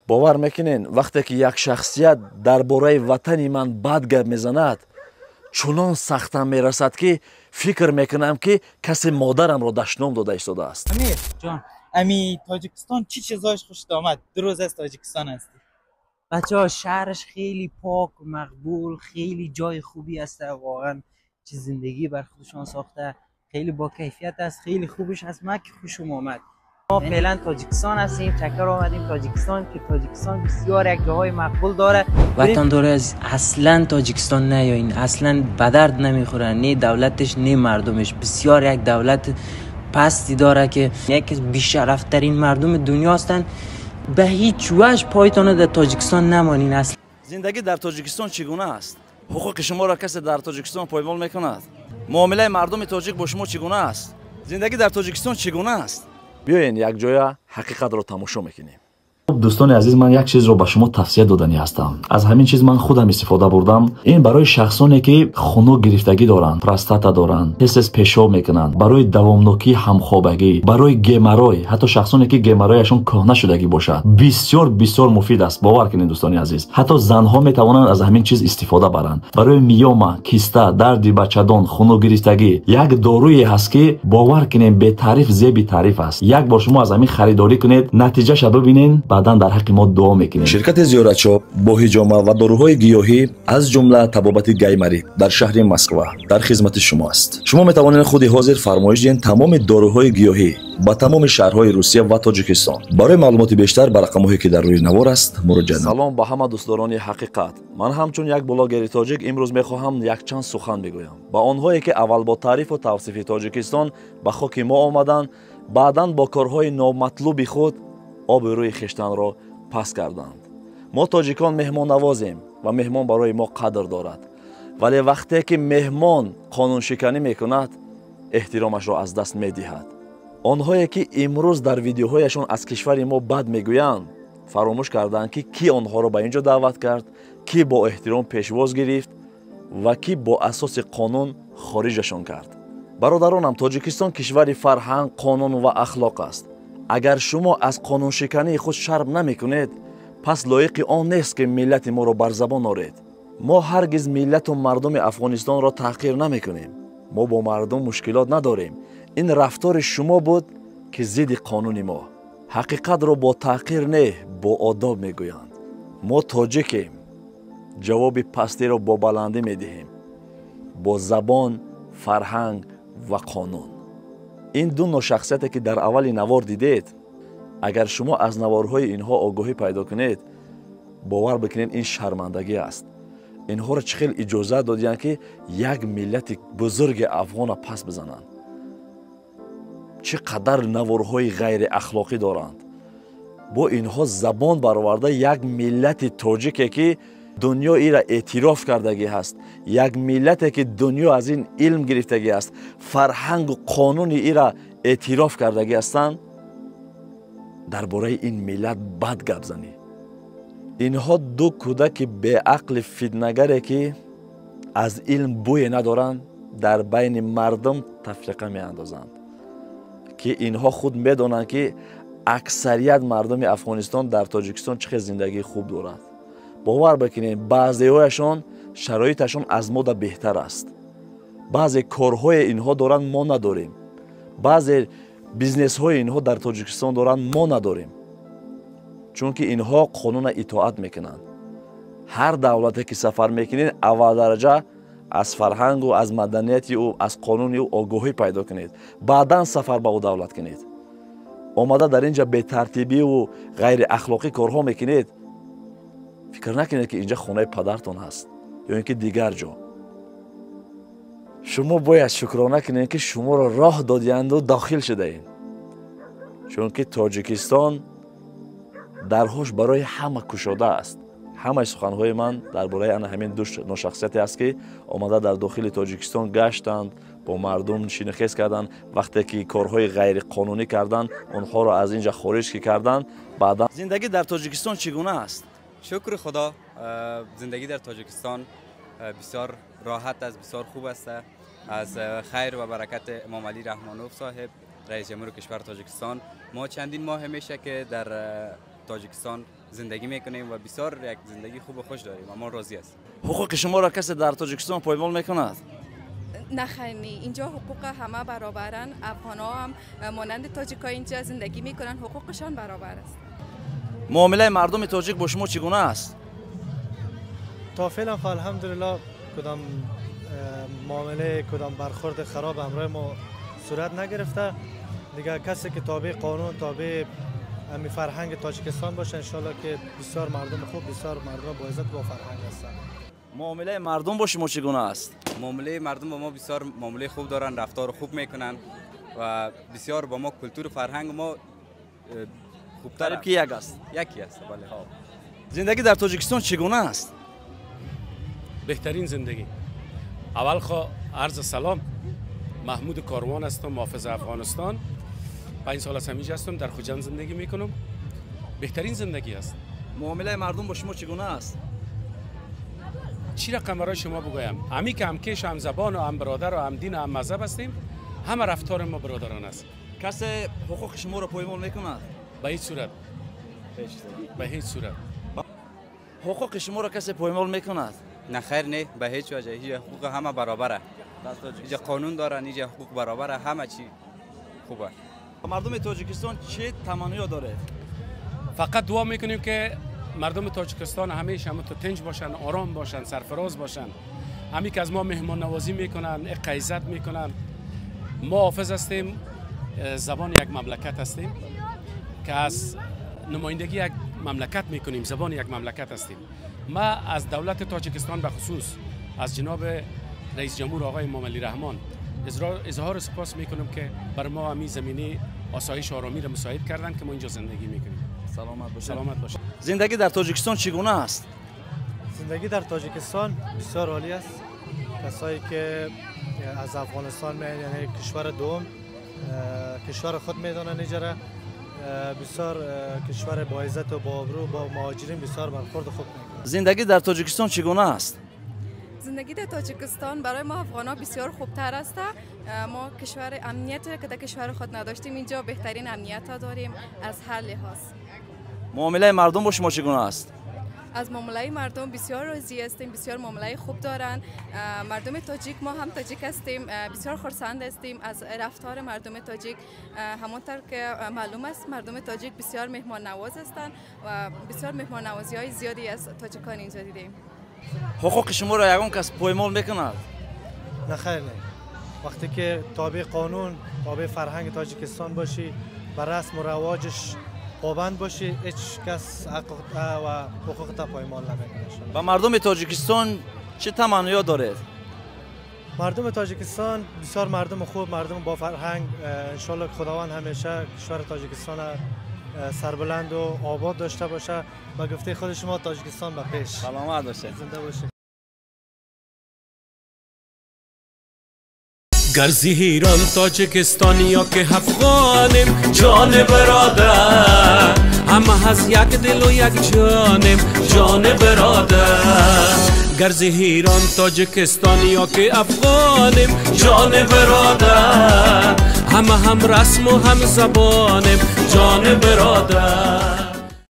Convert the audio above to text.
Бовар мекунен, вақте ки як шахсият дар бораи ватани ман бад гап мезанад, чунон сахтам мерасад, ки фикр мекунам, ки касе модарамро дашном дода истодааст. Амир ҷон, ами Тоҷикистон чӣ чизош хушт омад? 2 рӯз аз Тоҷикистон ҳастӣ. بچه ها، شهرش خیلی پاک و مقبول، خیلی جای خوبی است. واقعا چه زندگی بر خودشان ساخته، خیلی با کیفیت است، خیلی خوبش است. من که خوشم آمد. ما فعلا تاجیکستان هستیم، چکر آمدیم تاجیکستان که تاجیکستان بسیار یک جاهای مقبول داره. وطن از اصلا تاجیکستان نیاین، اصلا به درد نمیخوره، نه دولتش نه مردمش. بسیار یک دولت پستی داره که یکی از بیشرفترین مردم دنیا هستند. به هیچ وجه پایتان در تاجیکستان نمانین اصلا. Зиндагӣ дар Тоҷикистон чӣ гуна аст? Ҳуқуқи шуморо касе дар Тоҷикистон поймол мекунад? Муомилаи мардуми тоҷик бо шумо чӣ гуна аст? Зиндагӣ дар Тоҷикистон чӣ гуна аст? Биёен, якҷоя ҳақиқатро тамошо мекунем. Дӯстони азиз, ман як чизро ба шумо тавсия доданӣ ҳастам. Аз ҳамин чиз ман худам истифода бурдам. Ин барои шахсоне, ки хунук гирифтагӣ доранд, простата доранд, тез тез пешоб мекунанд, барои давомнокии ҳамхобагӣ, барои геморрой, ҳатто шахсоне, ки геморрояшон кӯҳна шудагӣ бошад, бисёр бисёр муфид аст. Бовар кунед, дӯстони азиз, ҳатто занҳо метавонанд аз ҳамин чиз истифода баранд. Барои миёма, киста, дарди бачадон, хунук гирифтагӣ як доруе ҳаст, ки бовар кунем, бетаъриф зеби таъриф аст. Як бор шумо аз ҳамин харидорӣ кунед, натиҷаша бибинед, баъдан дар ҳаққи мо дуо мекунед. Ширкати Зиёратчоп бо ҳиҷома ва доруҳои гиёҳӣ, аз ҷумла табобати гайморит, дар шаҳри Москва дар хизмати шумо аст. Шумо метавонед худи ҳозир фармоиш диҳед тамоми доруҳои гиёҳӣ ба тамоми шаҳрҳои Русия ва Тоҷикистон. Барои маълумоти бештар ба рақамҳое, ки дар рӯи навор аст, муроҷиат. Салом ба ҳама дӯстдорони ҳақиқат. Ман ҳамчун як блогери тоҷик имрӯз мехоҳам якчанд сухан бигӯям ба онҳое, ки аввал бо таърифу тавсифи Тоҷикистон ба хоки мо омаданд, баъдан бо корҳои номатлуби худ обрӯи хештанро паст карданд. Мо тоҷикон меҳмоннавозем ва меҳмон барои мо қадр дорад, вале вақте ки меҳмон қонуншиканӣ мекунад, эҳтиромашро аз даст медиҳад. Онҳое, ки имрӯз дар видеоҳояшон аз кишвари мо бад мегӯянд, фаромӯш карданд, ки кӣ онҳоро ба ин ҷо даъват кард, кӣ бо эҳтиром пешвоз гирифт ва кӣ бо асоси қонун хориҷашон кард. Бародаронам, Тоҷикистон кишвари фарҳанг, қонун ва ахлоқ аст. Агар шумо аз қонуншикании худ шарм намекунед, пас лоиқи он нест, ки миллати моро бар забон оред. Мо ҳаргиз миллату мардуми Афғонистонро таҳқир намекунем. Мо бо мардум мушкилот надорем. Ин рафтори шумо буд, ки зидди қонуни мо. Ҳақиқатро бо таҳқир не, бо одоб мегӯянд. Мо тоҷикем, ҷавоби пастиро бо баландӣ медиҳем, бо забон, фарҳанг ва қонун. Ин ду ношахсияте, ки дар аввали навор дидед, агар шумо аз наворҳои инҳо огоҳӣ пайдо кунед, бовар бикунед, ин шармандагӣ аст. Инҳоро чӣ хел иҷозат додиянд, ки як миллати бузурги афғона пас бизананд? Чӣ қадар наворҳои ғайриахлоқӣ доранд. Бо инҳо забон бароварда, як миллати тоҷике, ки дунё ира эътироф кардагӣ ҳаст, як миллате, ки дунё аз ин илм гирифтагӣ аст, фарҳангу қонуни ира эътироф кардагӣ ҳастанд, дар бораи ин миллат бад гап занӣ. Инҳо ду кӯдаки беақли фитнагаре, ки аз илм бӯе надоранд, дар байни мардум тафриқа меандозанд, ки инҳо худ медонанд, ки аксарият мардуми Афғонистон дар Тоҷикистон чӣ хел зиндагии хуб дорад. Бовар бикунед, баъзеҳояшон шароиташон аз мода беҳтар аст. Баъзе корҳое инҳо доранд, мо надорем. Баъзе бизнесҳои инҳо дар Тоҷикистон доранд, мо надорем, чунки инҳо қонуна итоат мекунанд. Ҳар давлате, ки сафар мекунед, аввалдараҷа аз фарҳангу аз маданияти ӯ, аз қонуни ӯ огоҳӣ пайдо кунед, баъдан сафар ба ӯ давлат кунед. Омада дар ин ҷа бетартибиву ғайриахлоқӣ корҳо мекунед, фикр накунед, ки инҷа хонаи падартон ҳаст ё ин ки дигар ҷо. Шумо бояд шукрона кунед, ки шуморо роҳ додиянду дохил шудаем, чунки Тоҷикистон дарҳош барои ҳама кушода аст. Ҳамаи суханҳои ман дар бораи ана ҳамин ду ношахсияте аст, ки омада дар дохили Тоҷикистон гаштанд, бо мардум шинихез карданд. Вақте ки корҳои ғайриқонунӣ карданд, онҳоро аз ин ҷа хориҷ ки карданд, баъдан. Зиндагӣ дар Тоҷикистон чӣ гуна аст? Шукри Худо, зиндагӣ дар Тоҷикистон бисёр роҳат аст, бисёр хуб аст. Аз хайр ва баракати Эмомалӣ Раҳмонов соҳиб, раис ҷумҳури кишвар Тоҷикистон. Мо чандин моҳ меша, ки дар Тоҷикистон زندگی میکنیم و بسیار یک زندگی خوب و خوش داریم و ما راضی هستیم. حقوق شما را کسی در تاجیکستان پایمال میکند؟ نه خیر، اینجا حقوق همه برابرن. افغان ها هم مانند تاجیک ها اینجا زندگی میکنن، حقوقشان برابر است. معامله مردم تاجیک با شما چگونه است؟ تا فعلا الحمدلله کدام معامله، کدام برخورد خراب همراه ما صورت نگرفته. دیگه کسی که تابع قانون، تابع امی فرهنگ تاجیکستان باشه، انشالله که بسیار مردم خوب، بسیار مردم با عزت، با فرهنگ هستند. معامله مردم با شما چگونه است؟ معامله مردم با ما بسیار معامله خوب دارن، رفتار خوب میکنن و بسیار با ما کلتور و فرهنگ ما خوبتر که یک است. یکی است، بله. زندگی در تاجیکستان چگونه است؟ بهترین زندگی. اول خو عرض سلام، محمود کاروان هستم، محافظ افغانستان. 5 سال از همیشه هستم، در خوجند زندگی میکنم. بهترین زندگی است. معامله مردم با شما چگونه است؟ چی رقم برای شما بگویم؟ همی که هم کیش، هم زبان و هم برادر و هم دین و هم مذهب هستیم، همه رفتار ما برادران است. کسی حقوق شما را پایمال میکند؟ به هیچ صورت. به هیچ صورت. حقوق شما را کسی پایمال میکند؟ نه خیر، نه، به هیچ وجه. هیچ حقوق همه برابره. اینجا قانون دارن، اینجا حقوق برابره، همه چی خوبه. مردم تاجیکستان چه تمنیا داره؟ فقط دعا میکنیم که مردم تاجیکستان همیشه هم تنج باشن، آرام باشن، سرفراز باشن. همی که از ما مهمان نوازی میکنن، عزت میکنن. ما حافظ هستیم، زبان یک مملکت هستیم که از نمایندگی یک مملکت میکنیم، زبان یک مملکت هستیم. ما از دولت تاجیکستان به خصوص از جناب رئیس جمهور آقای امامعلی رحمان اظهار سپاس میکنم که بر ما همی زمینه آسایش آرامی را مساعد کردن که ما اینجا زندگی میکنیم. سلامت باشید. سلامت باشید. زندگی در تاجیکستان چگونه است؟ زندگی در تاجیکستان بسیار عالی است. کسایی که از افغانستان میان، یعنی کشور دوم، کشور خود میدانن اینجا، بسیار کشور با عزت و با آبرو، با مهاجرین بسیار برخورد خوب میکنه. زندگی در تاجیکستان چگونه است؟ زندگی در تاجیکستان برای ما افغان‌ها بسیار خوبتر است. ما کشور امنیت که در کشور خود نداشتیم، اینجا بهترین امنیت ها داریم از هر لحاظ. معامله مردم با شما چگونه است؟ از معامله مردم بسیار راضی هستیم، بسیار معامله خوب دارن مردم تاجیک. ما هم تاجیک هستیم، بسیار خرسند هستیم از رفتار مردم تاجیک. همانطور که معلوم است مردم تاجیک بسیار مهمان نواز هستند و بسیار مهمان نوازی های زیادی از تاجیکان اینجا دیدیم. حقوق شما را یگان کس پایمال میکند؟ نه خیر، نه. وقتی که تابع قانون، تابع فرهنگ تاجیکستان باشی، بر رسم و رواجش پابند باشی، هیچ کس حق و حقوق تا پایمال نمیکنه. با مردم تاجیکستان چه تمنیا دارید؟ مردم تاجیکستان بسیار مردم خوب، مردم با فرهنگ. انشالله خداوند همیشه کشور تاجیکستان سربلند و آباد داشته باشه. با گفته خود شما تاجیکستان به پیش. سلامت باشه. زنده باشه. گرزی ایران تاجیکستان یا که افغانیم، جان برادر همه از یک دل و یک جانیم، جان برادر. گرزی ایران تاجیکستان یا که افغانیم، جان برادر همه هم رسم و هم زبانیم، جان برادر.